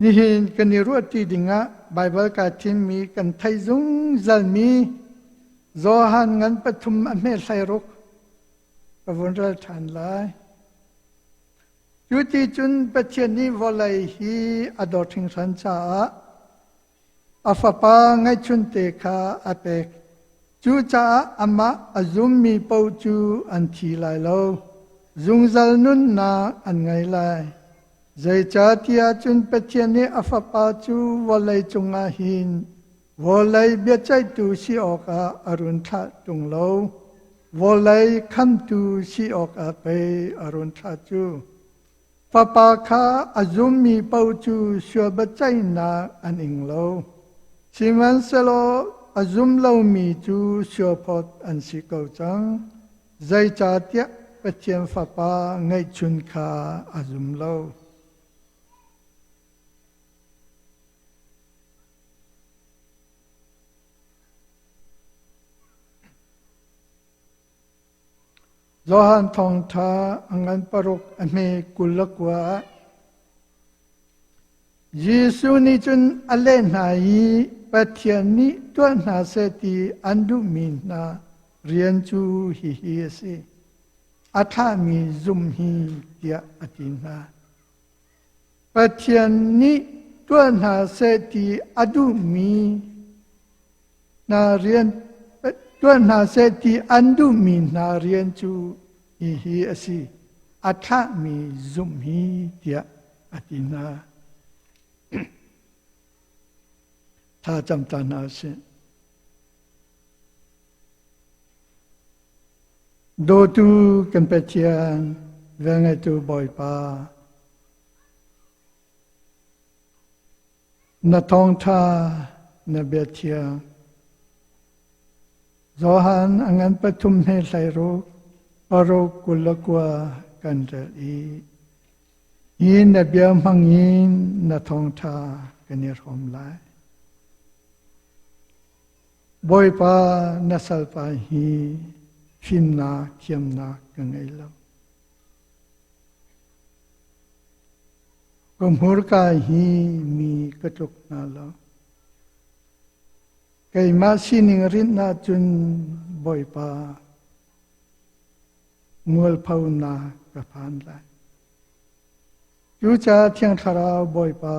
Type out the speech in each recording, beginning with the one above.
Nihin kan i ruahṭi dingah Baibal kaa thimmi kan theih zungzalmi Johan ngan pathum a hmehlai ruk ka vun rel ṭhan lai. Cuti cun Pathian nih vawlei hi a dawt hringhran caah a Fapa ngeihchunte kha a pek. Cucaah amah a zummi paoh cu an thi lai lo, zungzal nunnak an ngei lai. Zeicahtiah cun Pathian nih a Fapa cu vawlei cungah hin vawlei biaceihtu si awkah a run thlah ṭung lo, vawlei khamtu si awkah pei a run thlah cu. Fapa kha a zummi paoh cu sual biaceihnak an ing lo. Sihmanhsehlaw a zum lomi cu sualphawt an si ko cang. Zeicahtiah Pathian Fapa ngeihchun kha a zum lo. Johan thawngṭha a ngan paruk a hme 29 ah Jesuh nih cun a leh hna i Pathian nih tuah hna seh ti an duhmi hna rian cu hihi a si. A thlahmi zum hi tiah a ti hna. Pathian nih tuah hna seh ti a duhmi hna rian tuah hna seh ti an duhmi hna rian cu hihi a si. A thlahmi zumh hi tiah a ti hna. Tha cam ta hna sih. Dawtu kan Pathian, velngeitu Bawipa, Na thawngṭha na bia thiang. Johan a ngan pathum he hlei ruk paruk 29 kan rel i hi na bia hmang in na thawngṭha kan i hrawm lai. Bawipa na salpa hi fimnak thiamnak ka ngei lo. Ka hmurka hi mi ka tluk hna lo. Keimah sining rinh ahcun Bawipa mualphonak ka phan lai. Cucaah Thiang Thlarau Bawipa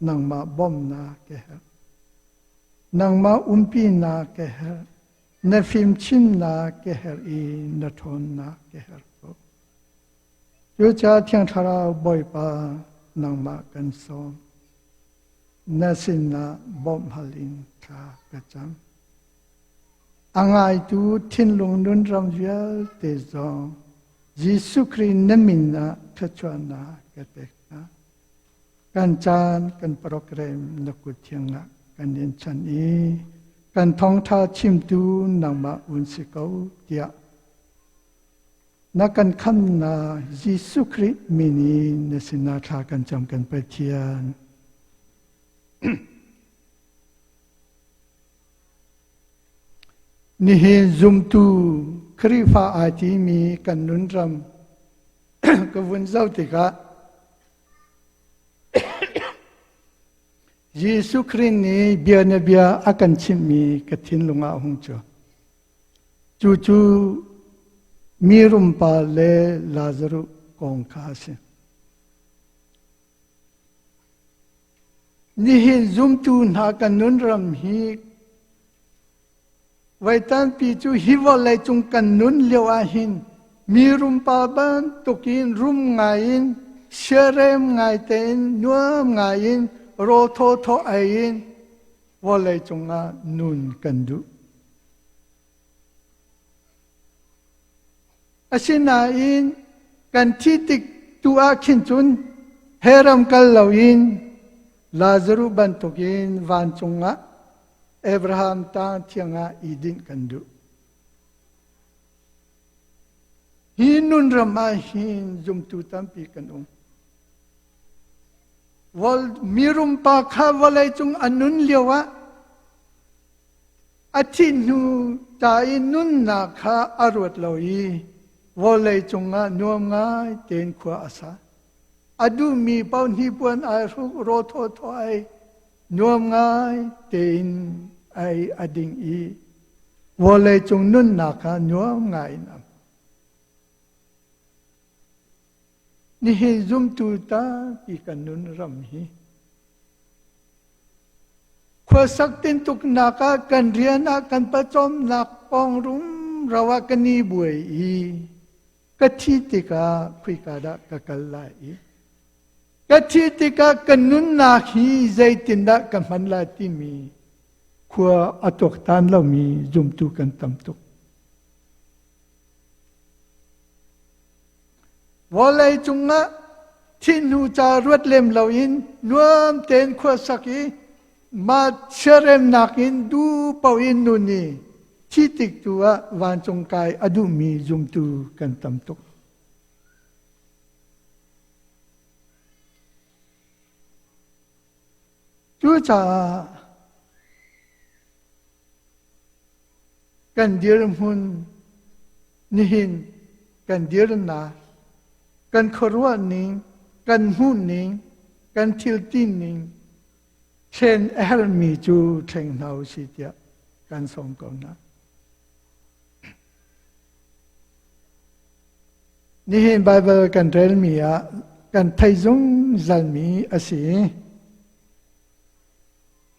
nangmah bawmhnak ka herh. Nangmah umpinak ka herh. Na fimchimnak ka herh i na ṭhawnnak ka herh ko. Cucaah Thiang Thlarau Bawipa nangmah kan sawm. Na sinah bawmh hal in thla ka cam. A ngaitu thinlung nunram vialte zong Jesuh Khrih na min ah thluachuahnak ka pek hna. Kan caan kan program na kut thiang ah kan in chan i kan thawngtha chimtu nangmah un si ko tiah Na kan khamnak Jesuh Khrih min in na sinah thla kan cam kan Pathian. Nihin zumtu Khrihfa ai timi kan nunram ka vun zoh tikah Jesuh Khrih nih bia na bia a kan chimhmi ka thinlung ah a hung cuak. Cucu mi rumpa le Lazaruh kong kha a si. Nihin zumtu hna kan nunram hi voi tampi cu hi vawlei cung kan nun lio ahhin mi rumpa bantukin rum ngai in siarem ngai tein nuam ngai in raw thawthaw ei in vawlei cungah nun kan duh. Asinain kan thi tik tu ah khin cun heram kal loin Lazaruh bantukin vancung ah Abraham tang thiang ah i dinh kan duh. Hi nun ram ah hin zumtu tampi kan um. Mirum pa kha vawlei cung a nun lio ah a thih hnu ta i nunnak kha a ruat lo i vawlei cungah nuam ngai tein khua a sa. A duhmi paoh hnipuan ai hruk, raw thawthaw ai nuam ngai tein ai a ding i vawleicung nunnak kha nuam ngai in a Nihin zumtu tampi kan nun ram hi khuasak tintuknak ah kan rian ah kan pawcawmnak pawng rumro ah kan i buai i ka thi tikah khuika dah ka kal lai i ka thi tikah ka nunnak hi zeitindah ka hman lai timi khua a tuaktan lomi zumtu kan tam tuk. Vawlei cungah thih hnu ca ruat lem loin nuam tein khuasak i mah siaremnak in duh paoh in nun i thi tik tu ah vancung kai a duhmi zumtu kan tam tuk. Cucaah Kan dirhmun nihin kan dirnak, kan khuaruah ning, kan hmuh ning, kan thil tining thlen a herhmi cu thleng hna u si tiah kan sawm ko hna. Nihin Baibal kan relmi ah kan theih zungzalmi a si.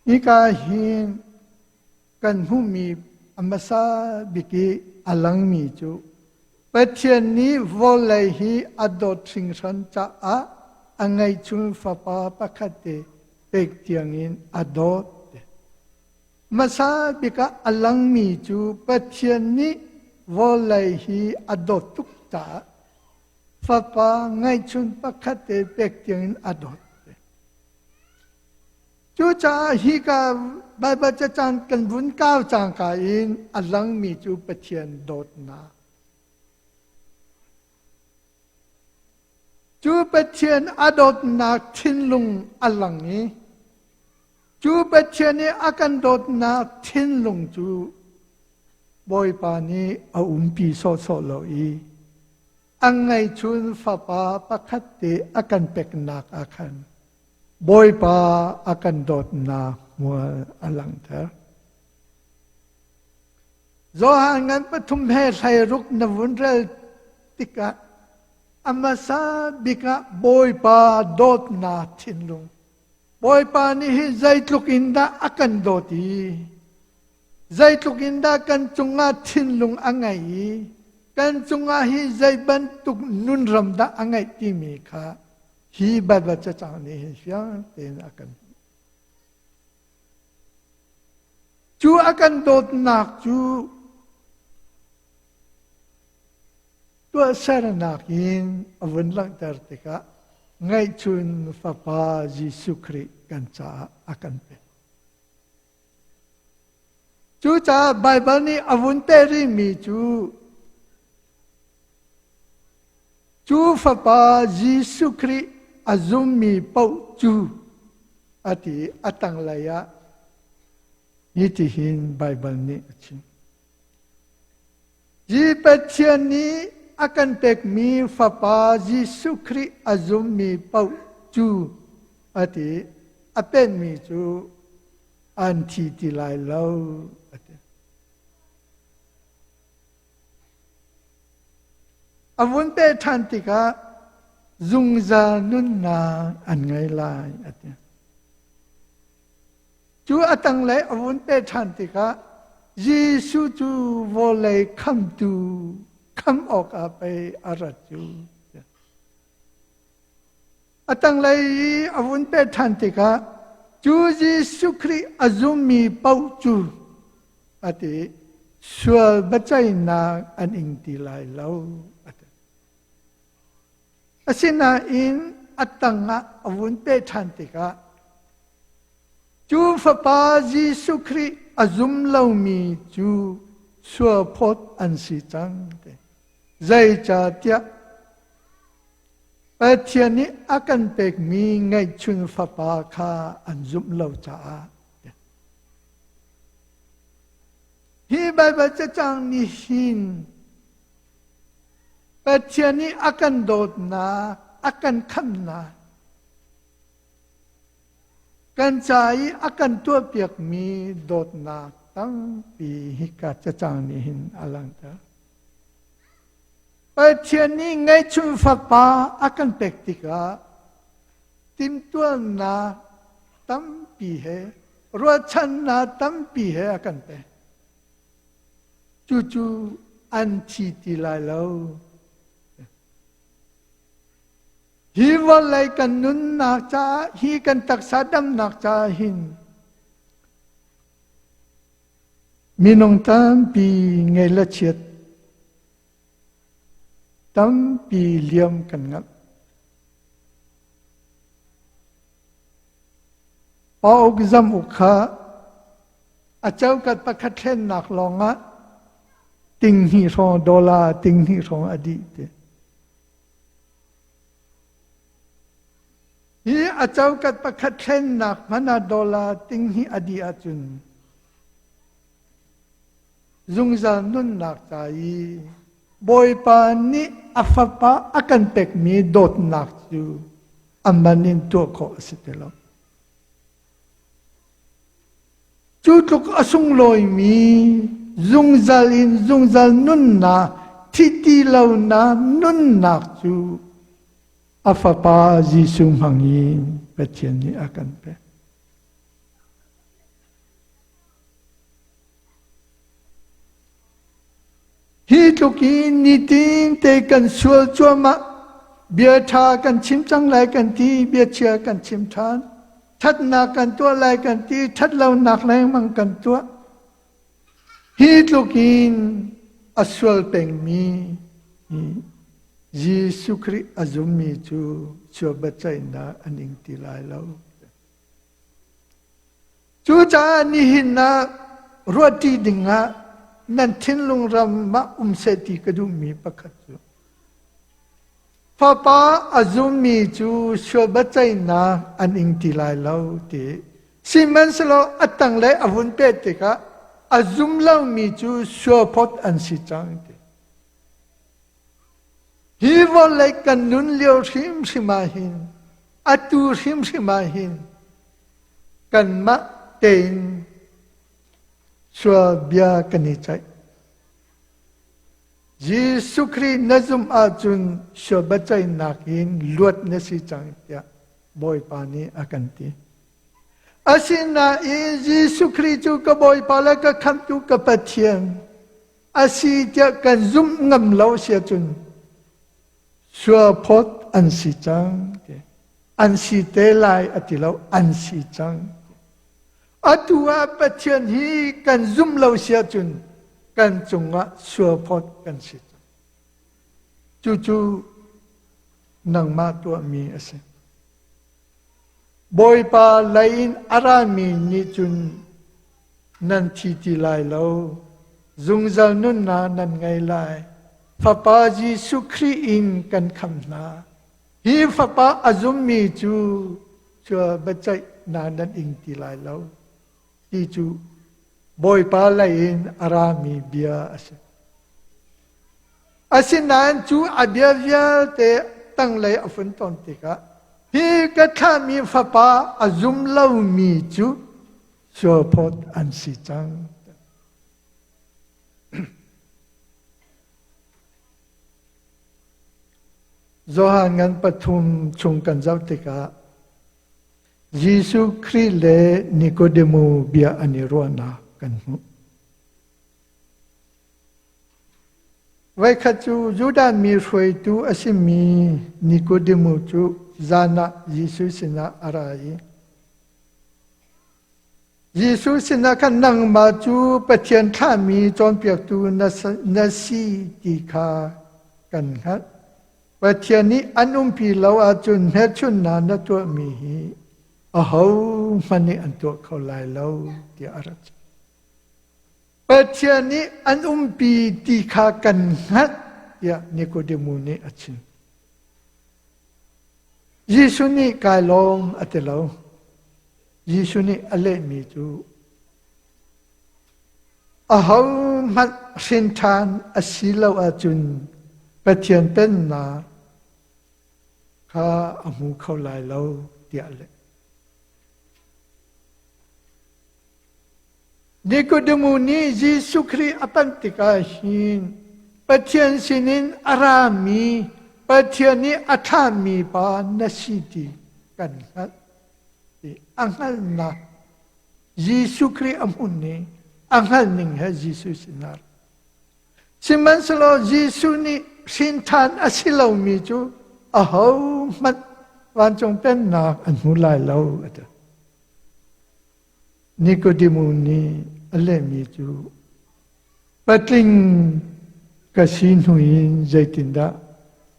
Hika hin kan hmuhmi a hmasa bik i a langmi cu Pathian nih vawlei hi a dawt hringhran caah a ngeihchun fapa pakhat te pek tiangin a dawt. Hmasa bik ah a langmi cu Pathian nih vawlei hi a dawt tuk caah fapa ngeihchun pakhat te pek tiangin a dawt. Cucaah hika Baibal cacang kan vun kau cangka in a langmi cu Pathian dawtnak. Cu Pathian a dawtnak thinlung a lang i cu Pathian i a kan dawtnak thinlung cu Bawipa nih a umpi sawhsawh lo i a ngeihchun fapa pakhat te a kan peknak ah khan Bawipa a kan dawtnak hmual a langhter. Johan ngan pathum he 16 na vun rel tikah a hmasa bik ah Bawipa dawtnak thinlung Bawipa nih hi zeitluk in dah a kan dawt i zeitluk in dah kan cungah thinlung a ngeih i kan cungah hi zei bantuk nunram dah a ngeih timi kha hi Baibal cacang nih hin fiang tein a kan cu a kan dawtnak cu tuahsernak in a vun langhter tikah ngaihchun fapa Jesuh Khrih kan caah a kan pek. Cucaah Baibal nih a vun peh rihmi cu cu Fapa Jesuh Khrih a zummi paoh cu a ti a tanglei ah hitihin Baibal nih a chim. Hi Pathian nih a kan pekmi Fapa Jesuh Khrih a zummi paoh cu a ti a penmi cu an thi ti lai lo a ti. A vun peh ṭhan tikah zungzal nunnak an ngei lai a ti. Cu a tanglei a vun peh ṭhan tikah Jesuh cu vawlei khamtu kham awkah pei a rat cu. A tanglei i a vun peh ṭhan tikah cu Jesuh Khrih a zummi paoh cu a ti sual biaceihnak an ing ti lai lo a ti. Asinain a tangah a vun peh ṭhan tikah cu Fapa Jesuh Khrih a zum lomi cu sualphawt an si cang ti. Zeicahtiah Pathian nih a kan pekmi ngeihchun fapa kha an zumh lo caah. Hi Baibal cacang nih hin Pathian nih a kan dawtnak, a kan khamhnak, kan ca i a kan tuahpiakmi dawtnak tampi hika cacang nih hin a langhter. Pathian nih ngeihchun fapa a kan pek tikah timhtuahnak tampi he ruahchannak tampi he a kan pek. Cucu an thi ti lai lo. Hi vawlei kan nunnak caah, hi kan taksa damnak caah hin minung tampi ngei le chiat tampi liam kan ngamh. Pauk zam uk kha a cokat pakhat thlennak lawngah tinghnih hrawng dollar tinghnih hrawng a dih ti. Hi a cokat pakhat thlennak hmanh ah dollar tinghnih a dih ahcun zungzal nunnak ca i Bawipa nih a fapa a kan pekmi dawtnak cu a man in tuah khawh a si ti lo. Cu tluk a sunglawimi zungzal in zungzal nunnak, thi ti lonak nunnak cu a fapa Jesuh hmang in Pathian nih a kan pek. Hi tluk in nitin te kan sual cuahmah, bia ṭha kan chim cang lai kan ti, bia chia kan chim ṭhan. Ṭhatnak kan tuah lai kan ti, ṭhatlonak lengmang kan tuah. Hi tluk in a sual pengmi Jesuh Khrih a zummi cu sual biaceihnak an ing ti lai lo. Cucaah nihin ah ruahṭi dingah nan thinlung ram ah um seh ti ka duhmi pakhat cu Fapa a zummi cu sual biaceihnak an ing ti lai lo ti. Sihmanhsehlaw a tanglei a vun peh tikah a zum lomi cu sualphawt an si cang ti. Hi vawlei kan nun lio hrimhrim ah hin atu hrimhrim ah hin kanmah tein sual bia kan i ceih. Jesuh Khrih na zumh ahcun sual biaceihnak in luat na si cang tiah Bawipa nih a kan ti. Asinain Jesuh Khrih cu ka Bawipa le ka Khamhtu ka Pathian a si tiah kan zumh ngam lo si ahcun sualphawt an si cang ti. An si te lai a ti lo, an si cang. Atu ah Pathian hi kan zumh lo si ahcun kan cungah sualphawt kan si cang. Cucu nangmah tuahmi a si. Bawipa lei in a rami nih cun nan thi ti lai lo. Zungzal nunnak nan ngei lai. Fapa Jesuh Khrih in kan khamh hna. Hi fapa a zummi cu cu biaceihnak nan ing ti lai lo ti cu Bawipa lei in a rami bia a si. Asinain cu a bia vialte tanglei a fun ton tikah hi ka thlahmi fapa a zum lomi cu sualphawt an si cang. Johan ngan pathum chung kan zoh tikah Jesuh Khrih le Nikodemu bia an i ruahnak kan hmuh. Voikhat cu Judah mi hruaitu a simi Nikodemu cu zan ah Jesuh sinah a ra i Jesuh sinah khan nangmah cu Pathian thlahmi cawnpiaktu na si ti kha kan hngalh. Pathian nih an umpi lo ahcun hmelchunhnak na tuahmi hi ahohmanh nih an tuah kho lai lo tiah a rak chim. Pathian nih an umpi ti kha kan hngalh tiah Nikodemu nih a chim. Jesuh nih kai lawm a ti lo. Jesuh nih a lehmi cu ahohmanh hrin ṭhan a si lo ahcun Pathian pennak kha a hmu kho lai lo tiah a leh. Nikodemu nih Jesuh Khrih a panh tikah hin Pathian sinin a rami Pathian nih a thlahmi pa na si ti kan hngalh. Ti a hngalhnak Jesuh Khrih a hmun ning a hngalh ning he Jesuh sinah. Sihmanhsehlaw Jesuh nih hrinṭhan a si lomi cu ahohmanh vancung pennak an hmu lai lo a ti. Nikodemu nih a lehmi cu patling ka si hnu in zeitindah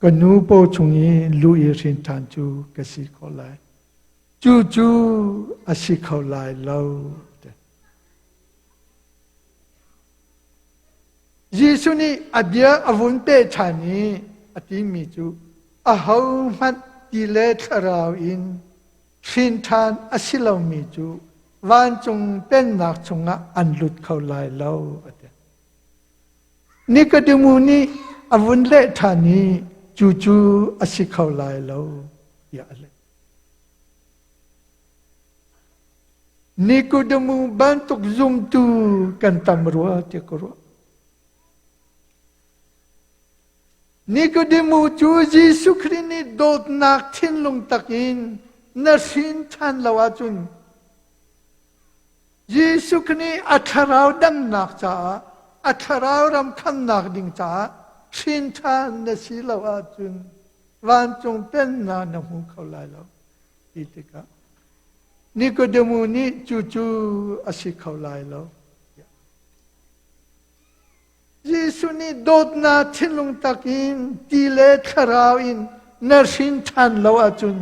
ka nu paw chung i luh i hrinṭhan cu ka si khawh lai? Cucu a si kho lai lo. Jesuh nih a bia a vun peh ṭhan i a timi cu ahohmanh ti le thlarau in hrin ṭhan a si lomi cu vancung pennak chungah an lut kho lai lo a ti. Nikodemu nih a vun leh ṭhan i cucu a si kho lai lo tiah a leh. Nikodemu bantuk zumtu kan tam rua ti ka ruah. Nikodemu cu Jesuh Khrih nih dawtnak thinlung takin na hrin ṭhan lo ahcun Jesuh Khrih nih a thlarau damnak caah a thlarau ram khamnak ding caah hrin ṭhan na si lo ahcun vancung pennak na hmu kho lai lo ti tikah Nikodemu nih cucu a si kho lai lo. Jesuh nih dawtnak thinlung takin ti le thlarau in na hrin ṭhan lo ahcun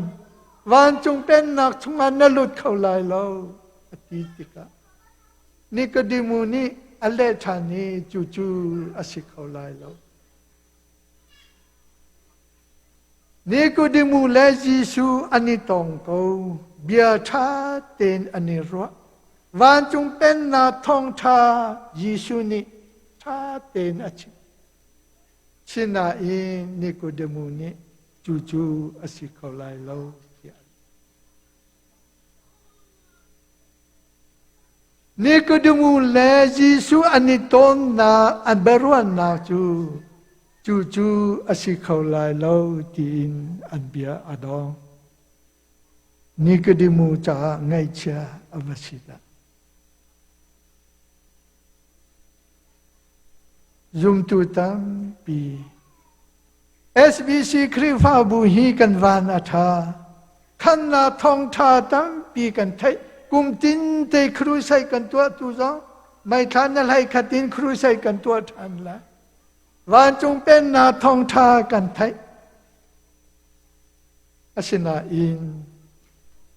vancung pennak chungah na lut kho lai lo a ti tikah Nikodemu nih a leh ṭhan i cucu a si kho lai lo. Nikodemu le Jesuh an i tong ko. Bia ṭha tein an i ruah. Vancung pennak thawngṭha Jesuh nih ṭha tein a chim. Sinain Nikodemu nih cucu a si kho lai lo tiah Nikodemu le Jesuh an i tawnnak an biaruahnak cu cucu a si kho lai lo tiin an bia a dong. Nikodemu caah ngaihchia a va si dah. Zumtu tampi SBC Khrihfabu hi kan van a ṭha. Khannak thawngṭha tampi kan theih. Kum tin te crusade kan tuah tu zong meithla na hlei khat in crusade kan tuah ṭhan lai. Vancung pennak thawngṭha kan theih. Asinain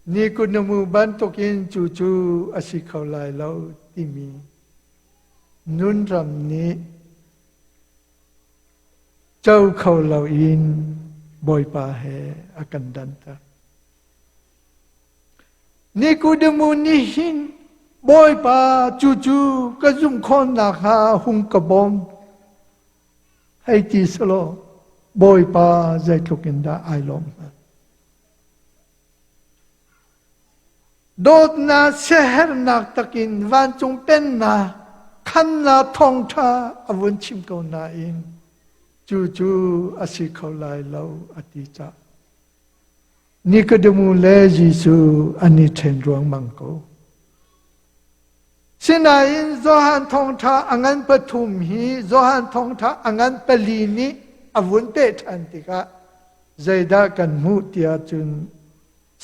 Nikunamu bantukin cu cu a si kho lai lo timi nunram nih co kho loin Bawipa he a kan danter. Nikodemu nih hin Bawipa cucu ka zumh khawh nakhnga hung ka bawm hei ti selaw Bawipa zeitluk in dah ai lawm hnga. Dawtnak siaherhnak takin vancung pennak khannak thawngṭha a vun chim ko nain cucu a si kho lai lo a ti cah. Nikodemu le Jesuh an i ṭhen ruangmang ko. Sinain Johan thawngṭha a ngan pathum hi Johan thawngṭha a ngan pali nih a vun peh ṭhan tikah zeidah kan hmuh tiah cun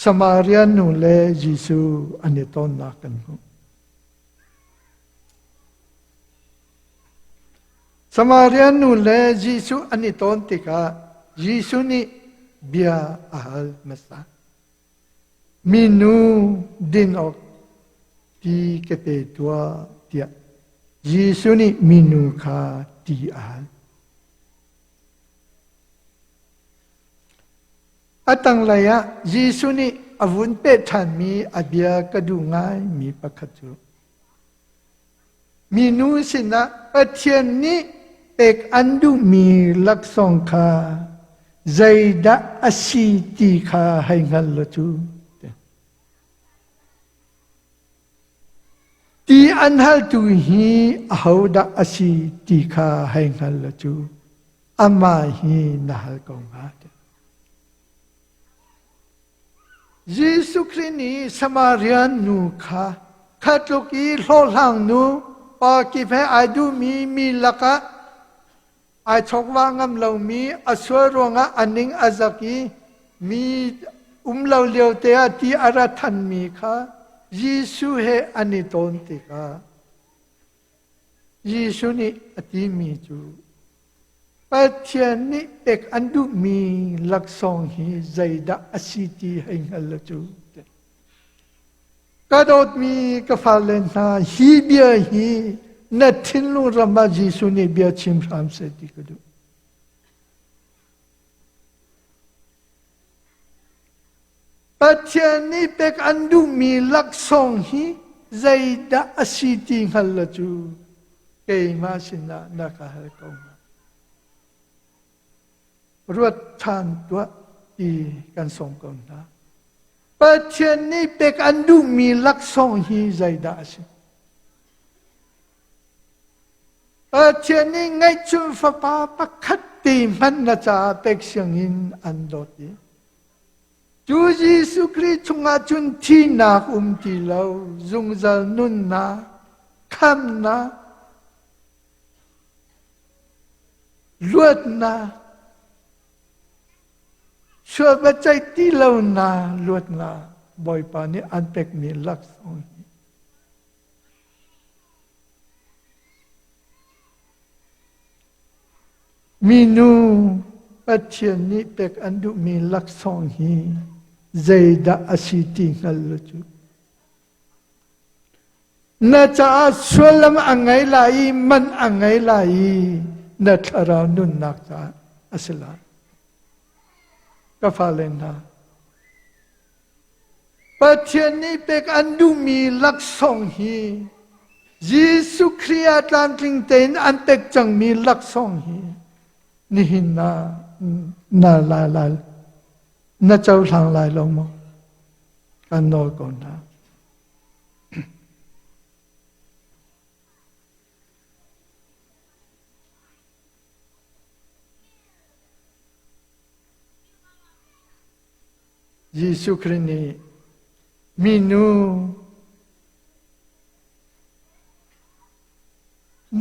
Samaria nu le Jesuh an i tonnak kan hmuh. Samaria nu le Jesuh an i ton tikah Jesuh nih bia a hal hmasa. Minu din awk ti ka pe tuah tiah Jesuh nih minu kha ti a hal. A tanglei ah Jesuh nih a vun peh ṭhanmi a bia ka duh ngaimi pakhat cu minu sinah Pathian nih pek an duhmi laksawng kha Zeidah a si ti kha hei hngal law cu. Ti an haltu hi ahodah a si ti kha hei hngal law cu amah hi na hal ko hnga. Jesuh Khrih nih Samaria nu kha kha tluk i hlawhhlang nu pa kip he ai duhmi mi lakah ai chawkvah ngam lomi a sual ruangah a ning a zak i mi um lo lio te ah ti a ra thanmi kha Jesuh he an i tawn tikah Jesuh nih a timi cu Pathian nih pek an duhmi laksawng hi zeidah a si ti hei hngal lo cu. Ka dawtmi ka fale hna, hi bia hi na thinlung ram ah Jesuh nih bia chim hram seh ti ka duh. Pathian nih pek an duhmi laksawng hi zeidah a si ti hngal lo cu keimah sinah na ka hal ko hnga. Ruat ṭhan tuah ti kan sawm ko hna. Pathian nih pek an duhmi laksawng hi zeidah a si? Pathian nih ngeihchun fapa pakhat te hmanh na caah pek siangin an dawt i cu Jesuh Khrih chungah cun thihnak um ti lo, zungzal nunnak, khamnak, luatnak, sual va ceih ti lonak luatnak Bawipa nih an pekmi laksawng hi Minu Pathian nih pek an duhmi laksawng hi zeidah a si ti hngal lo cu. Na caah sullam a ngei lai i man a ngei lai i na thlarau nunnak caah a si lai. Ka fale hna, Pathian nih pek an duhmi laksawng hi Jesuh Khrih ah tlamtling tein an pek cangmi laksawng hi nihin na na la lai na cohlang lai lo maw? Kan nawl ko hna. Jesuh Khrih nih minu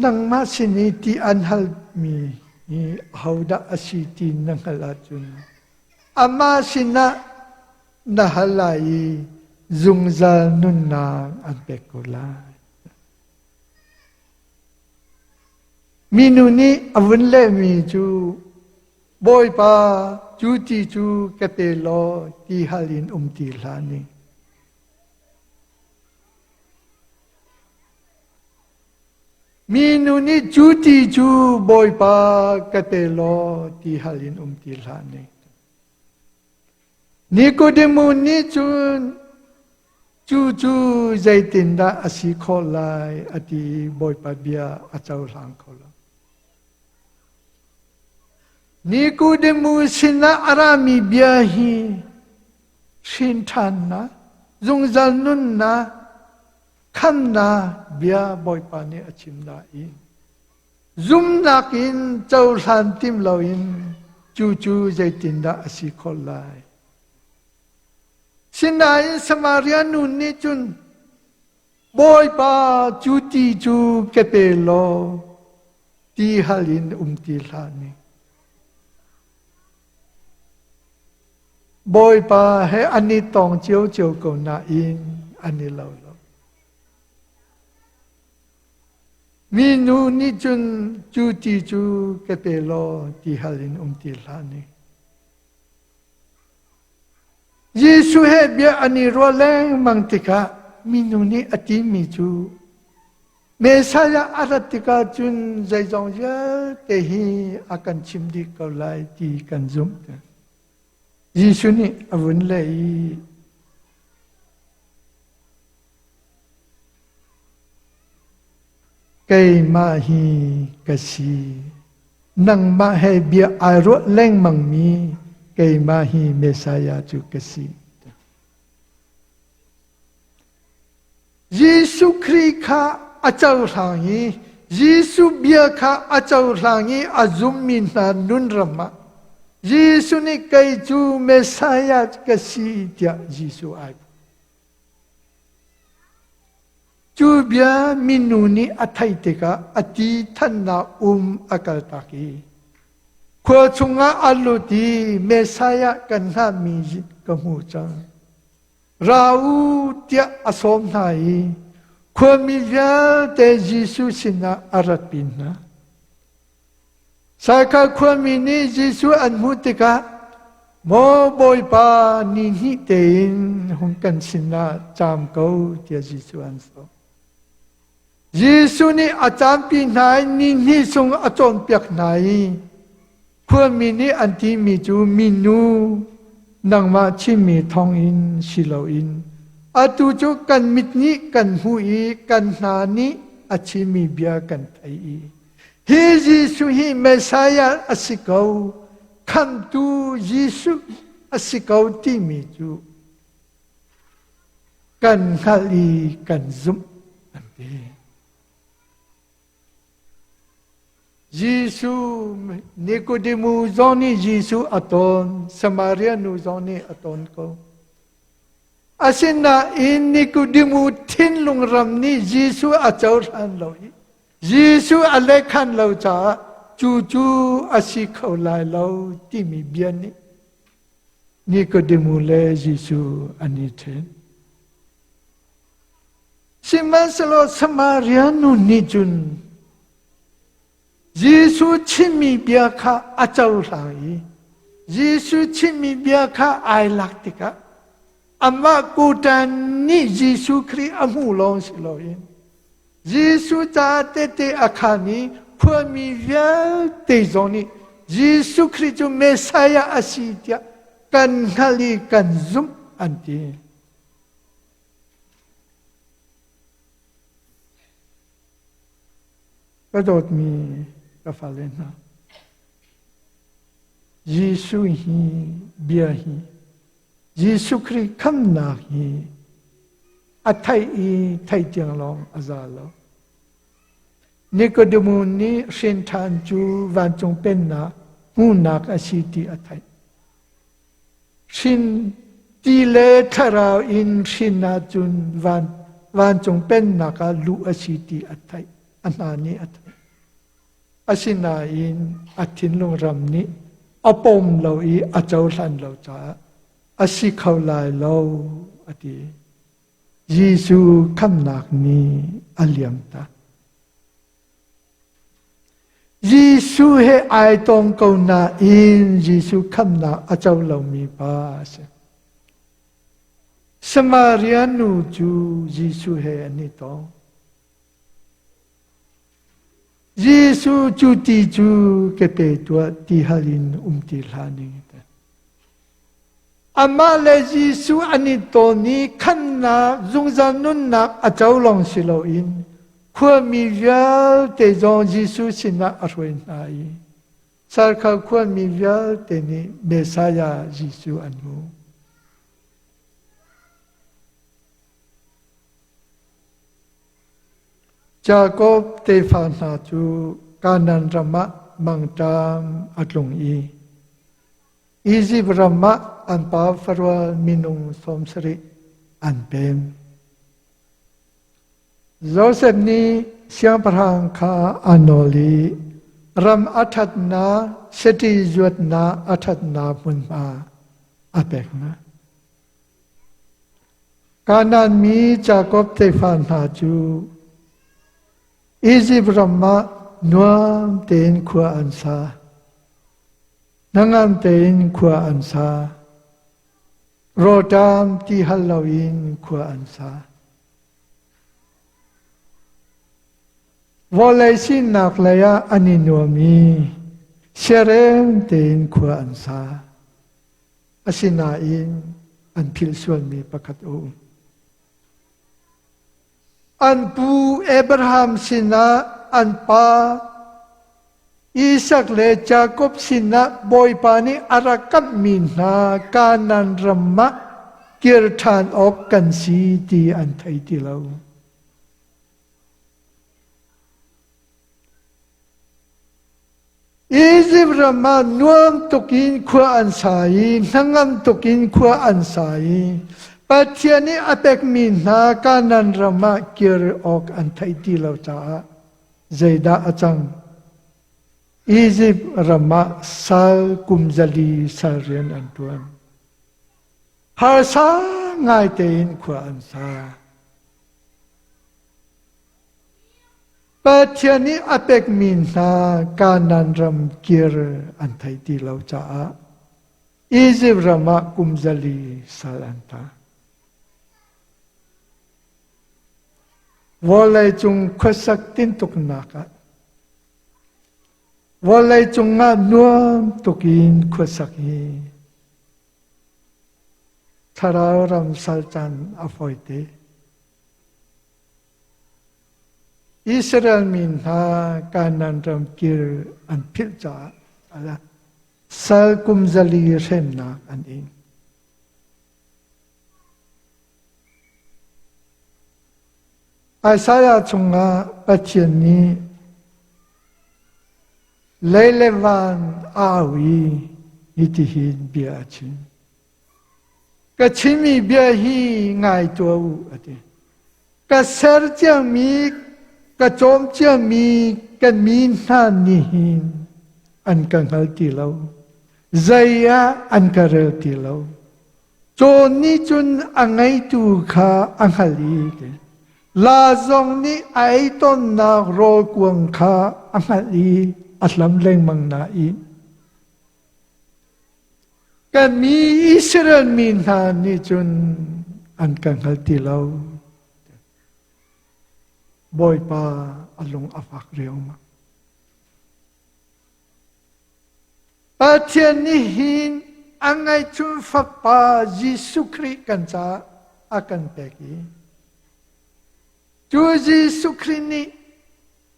nangmah sin i ti an halmi hi ahodah a si ti na hngalh ahcun amah sinah na hal lai i zungzal nunnak an pek ko lai. Minu nih a vun lehmi cu Bawipa, cu ti cu ka pe law ti hal in um ti hlah ning. Minu nih cu ti cu Bawipa ka pe law ti hal in um ti hlah ning. Nikodemu nih cun cu cu zeitindah a si khawh lai a ti i Bawipa bia a cohlang kho lo. Nikodemu sinah a rami bia hi hrin ṭhannak, zungzal nunnak, khamnak bia Bawipa nih a chim nain zumnak in cohlan tim loin cu cu zeitindah a si khawh lai? Sinain Samaria nu nih cun Bawipa cu ti cu ka pe law ti hal in um ti hlah ning. Bawipa he an i tong ciocio ko nain an i lo lo. Minu nih cun cu ti cu ka pe law ti hal in um ti hlah ning. Jesuh he bia an i ruah lengmang tikah minu nih a timi cu Messiah a rat tikah cun zeizong vialte hi a kan chim dih ko lai ti kan zumh. Jesuh nih a vun leh i Keimah hi ka si. Nangmah he bia ai ruah lengmangmi keimah hi Messiah cu ka si. Jesuh Khrih kha a cohlang i Jesuh bia kha a cohlang i a zummi hna nun ram ah Jesuh nih kei cu Messiah ka si tiah Jesuh ai Cu bia minu nih a theih tikah a ti thannak um a kaltak i khua chungah a lut i Messiah kan hngahmi ka hmu cang. Ra u tiah a sawm hna i khuami vialte Jesuh sinah a ratpi hna. Saikal khuami nih Jesuh an hmuh tikah Maw Bawipa ni hnih tein hung kan sinah caam ko tiah Jesuh an sawm. Jesuh nih a caampi hna i ni hnih chung a cawnpiak hna i khuami nih an timi cu minu nangmah chimmi thawngin si loin atu cu kan mit nih kan hmuh i kan hna nih a chimmi bia kan theih i Hi Jesuh hi Messiah a si ko, khamtu Jesuh a si ko timi cu kan hngalh i kan zumh an ti. Jesuh Nikodemu zong nih Jesuh a tawn, Samaria nu zong nih a tawn ko. Asinain Nikodemu thinlung ram nih Jesuh a cohlan lo i Jesuh a lehkhan lo caah cu cu a si kho lai lo timi bia nih Nikodemu le Jesuh an i ṭhen. Sihmanhsehlaw Samaria nu nih cun Jesuh chimmi bia kha a cohlang i Jesuh chimmi bia kha ai lak tikah amah kutan nih Jesuh Khrih a hmuh lawng si loin Jesuh caah tehte a khaan i khuami vialte zong nih Jesuh Khrih cu Messiah a si tiah kan hngalh i kan zumh an ti. Ka dawtmi ka fale hna, Jesuh hi bia hi Jesuh Khrih khamnak hi a theih i theih tiang lawng a za lo. Nikodemu nih hrin ṭhan cu vancung pennak hmuhnak a si ti a theih. Hrin ti le thlarau in hrin ahcun van, vancung pennak ah luh a si ti a theih. A hna nih a theih. Asinain a thinlung ram nih a pom lo i a cohlan lo caah a si kho lai lo a ti. Jesuh khamnak nih a liamtak. Jesuh he ai tong ko nain Jesuh khamnak a co lomi pa a si. Samaria nu cu Jesuh he an i tong. Jesuh cu ti cu ke pe tuah ti hal in um ti hlah ning. Amah le Jesuh an i tawn i khannak zungzal nunnak a co lawng si loin khuami vialte zong Jesuh sinah a hruai hna i Sarkhal khuami vialte nih Messiah Jesuh an hmu. Jakob tefa hna cu Kanaan ram ah mangṭam a tlung i Izipt ram ah an pa farual minung 70 an pem. Josef nih siangpahrang kha a nawl i ram a ṭhatnak, sati zuatnak a ṭhatnak hmunhma a pek hna. Kanaan mi Jakob tefa hna cu Izipt ram ah nuam tein khua an sa. Hnangam tein khua an sa. Rawlṭam ti hal loin khua an sa. Vawlei sinak lei ah an i nuam i siarem tein khua an sa. Asinain an philh sualmi pakhat a um. An pu Abraham sinah an pa Isak le Jakob sinah Bawipa nih a rak kamhmi hna Kanaan ram ah kir ṭhan awk kan si ti an thei ti lo. Izipt ram ah nuam tuk in khua an sa i hnangam tuk in khua an sa i Pathian nih a pekmi hna Kanaan ram ah kir awk an theih ti lo caah zeidah a cang? Izipt ram ah sal kum 400 sal rian an ṭuan. Harsa ngai tein khua an sa. Pathian nih a pekmi hna Kanaan ram kir an theih ti lo caah Izipt ram ah kum 400 sal an tang. Vawleicung khuasak tintuknak ah vawleicung ah nuam tuk in khuasak hi thlarau ram sal caan a fawite. Israel mi hna Kanaan ram kir an philh caah sal kum 400 hremnak an ing. Isaiah chungah Pathian nih lei le van a au i hitihin bia a chim. Ka chimmi bia hi ngai tuah u, a ti. Ka ser ciami, ka cawm ciami ka mi hna nih hin an ka hngal ti lo. Zei ah an ka rel ti lo. Caw nih cun a ngeitu kha a hngalh i la zong nih a ei tawnnak rawl kuang kha a hngalh i a hlam lengmang nain kan mi Israel mi hna nih cun an ka hngal ti lo. Bawipa a lung a fak riangmang. Pathian nih hin a ngeihchun Fapa Jesuh Khrih kan caah a kan pek i cu Jesuh Khrih nih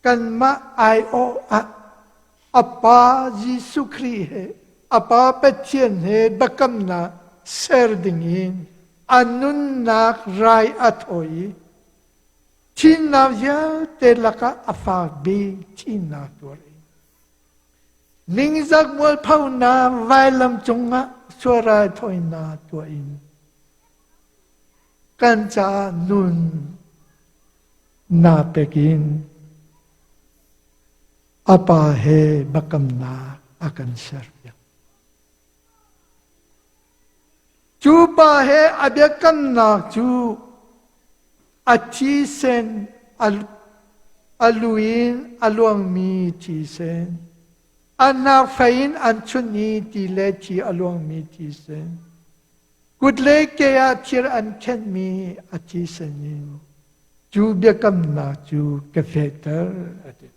kanmah aiawh ah a Pa Jesuh Khrih he a Pa Pathian he biakamnak ser dingin a nunnak rai a thawi i thihnak vialte lakah a fak bik thihnak tuar in ningzak mualphonak vailam cungah sualrai thawinak tuah in kan caah nun na pek in a pa he biakamnak a kan serpiak. Cu pa he a biakamnak cu a thisen a lu in a luangmi thisen, a hnakfei in an chunh i ti le thi a luangmi thisen, kut le ke ah thir an khenhmi a thisen in cu biakamnak cu ka fehter a ti.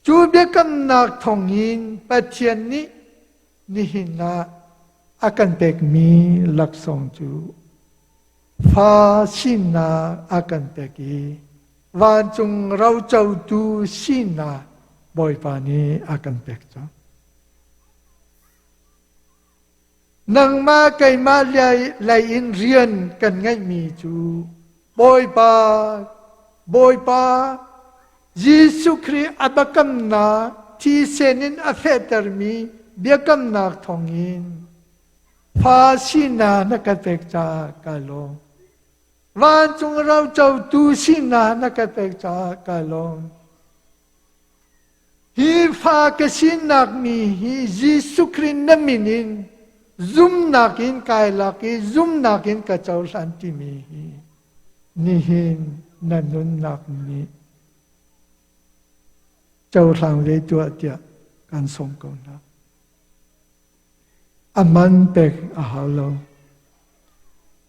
Cu biakamnak thawngin Pathian nih nihin ah a kan pekmi laksawng cu fa sinak a kan pek i vancung rocotu sinak Bawipa nih a kan pek cang. Nangmah keimah lei in rian kan ngeihmi cu Bawipa Bawipa Jesuh Khrih a biakamnak thisen in a fehtermi biakamnak thawngin fa sinak na ka pek caah ka lawm. Vancung rocotu sinak na ka pek caah ka lawm. Hi fa ka sinak mi hi Jesuh Khrih na min in zumnak in kai lak i zumnak in ka cohlan timi hi nihin na nunnak nih cohlang ve tuah tiah kan sawm ko hna. A man pek a hau lo.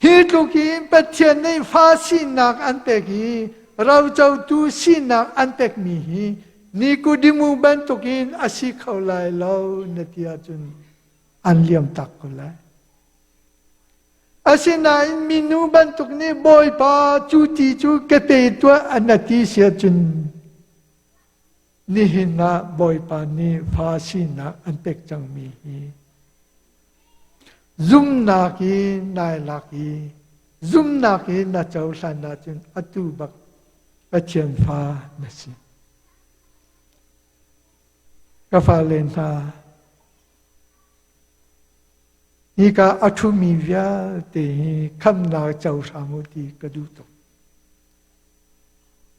Hi tluk in Pathian nih fa sinak an pek i rocotu sinak an pekmi hi Nikodemu bantukin a si kho lai lo na ti ahcun an liam tak ko lai. Asinain minu bantuk nih Bawipa cu ti cu ka pe tuah an na ti si ahcun. Nihin ah Bawipa nih fa sinak an pek cangmi hi zumnak i nai lak i zumnak i na cohlan ahcun atu bak Pathian fa na si. Ka fale hna, hika a ṭhumi vialte hi khamnak co hram u ti ka duh tuk.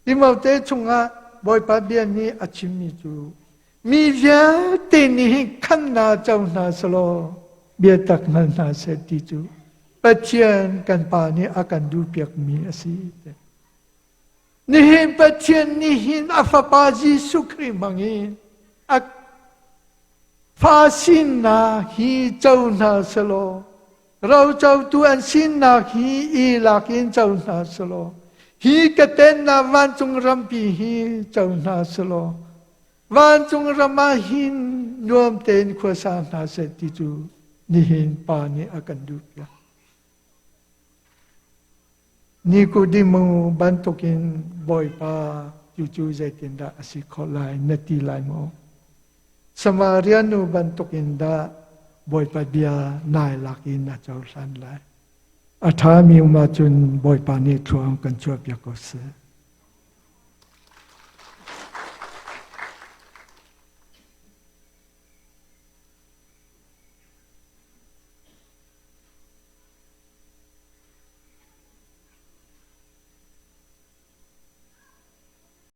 Timote chungah Bawipa bia nih a chimmi cu mi vialte nih hin khamnak co hna selaw biatak hngal hna seh ti cu Pathian kan Pa nih a kan duhpiakmi a si. Nihin Pathian nih hin a Fapa Jesuh Khrih hmangin a fa sinak hi co hna selaw rocotu an sinak hi i lak in co hna selaw hi ka tennak vancung rampi hi co hna selaw vancung ram ah hin nuam tein khuasa hna seh ti cu nihin Pa nih a kan duhpiak. Nikodemu bantukin Bawipa cucu zeitindah a si khawh lai na ti lai maw? Samaria nu bantukin dah Bawipa bia nai lak in na cohlan lai? A ṭhami um ahcun Bawipa nih thluang kan chuahpiak ko seh.